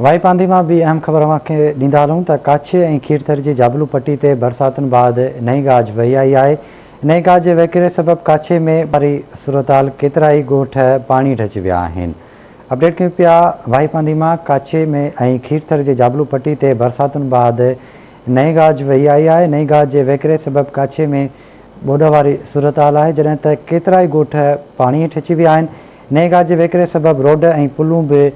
وائي پانڌي مان ٻي اهم خبر اوهان کي ڏيندا هلون ته ڪاڇي ۽ کيرٿر جي جابلو پٽي تي برساتن بعد نئين گاج وهي آئي آهي. نئين گاج جي وهڪري سبب ڪاڇي ۾ واري صورتحال ڪيترائي ڳوٺ پاڻي ڍچي ويا آهن. اپڊيٽ ڪيون پيا واهي پانڌي مان ڪاڇي ۾ ۽ کيرٿر جي جابلو پٽي تي برساتن بعد نئين گاج وهي آئي آهي. نئين گاج جي وهڪري سبب ڪاڇي ۾ ٻوڏ واري صورتحال آهي جڏهن ته ڪيترائي ڳوٺ پاڻي هيٺ اچي ويا آهن. نئين گاج جي وهڪري سبب روڊ ۽ پلون به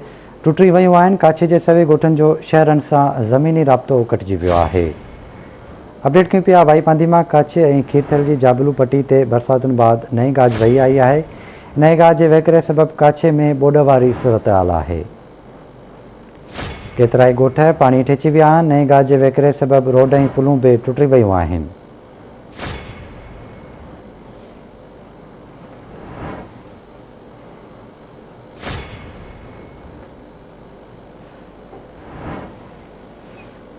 ٽٽي ويون آهن، ڪاڇي جي سوين ڳوٺن جو شهرن سان زميني رابطو ڪٽجي ويو آهي. اپڊيٽ ڪيون پيا وائي پانڌي مان ڪاڇي ۽ کيرٿر جي جابلو پٽي تي برساتن بعد نئين گاج وهي آئي آهي، نئين گاج جي وهڪري سبب ڪاڇي ۾ ٻوڏ واري صورتحال آهي. ڪيترائي ڳوٺ پاڻي هيٺ اچي ويا آهن، نئين گاج جي وهڪري سبب روڊ ۽ پلون به ٽٽي ويون آهن.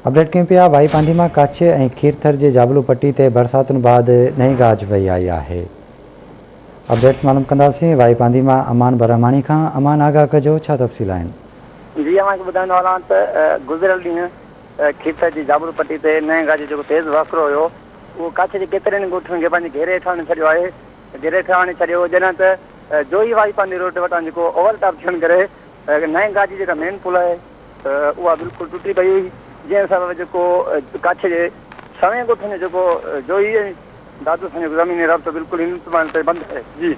اپڊيٽ ڪيون پيا وائي پانڌي مان ڪاڇي ۽ کيرٿر جي جابلو پٽي تي برساتن بعد نئين گاج وهي آئي آهي اپڊيٽس معلوم ڪنداسين وائي پانڌي مان امان برهماڻي کان امان آگاهه ڪجو ڇا تفصيل آهن. جي اوهان کي ٻڌائيندو هلان ته گذريل ڏينهن کيرٿر جي جابلو پٽي تي نئين گاج جو جيڪو تيز وهڪرو هيو اهو ڪاڇي جي ڪيترن ئي ڳوٺن کي پنهنجي گهيري هيٺ آڻي ڇڏيو آهي گهيري هيٺ آڻي ڇڏيو جڏهن ته جوهي واهي پانڌي روڊ وٽان جيڪو اوور ٽاپ ٿيڻ ڪري نئين گاجي جيڪا مين پل آهي اها بلڪل ٽٽي پئي هئي جنهن سبب جيڪو ڪاڇي جي سوين ڳوٺن جو جيڪو جوهي ۽ دادو سان جيڪو زميني رابطو بلڪل هن مهل تائين بند آهي جي.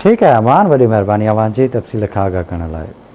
ٺيڪ آهي امان وڏي مهرباني اوهان جي تفصيل کان آگاهه ڪرڻ لاء.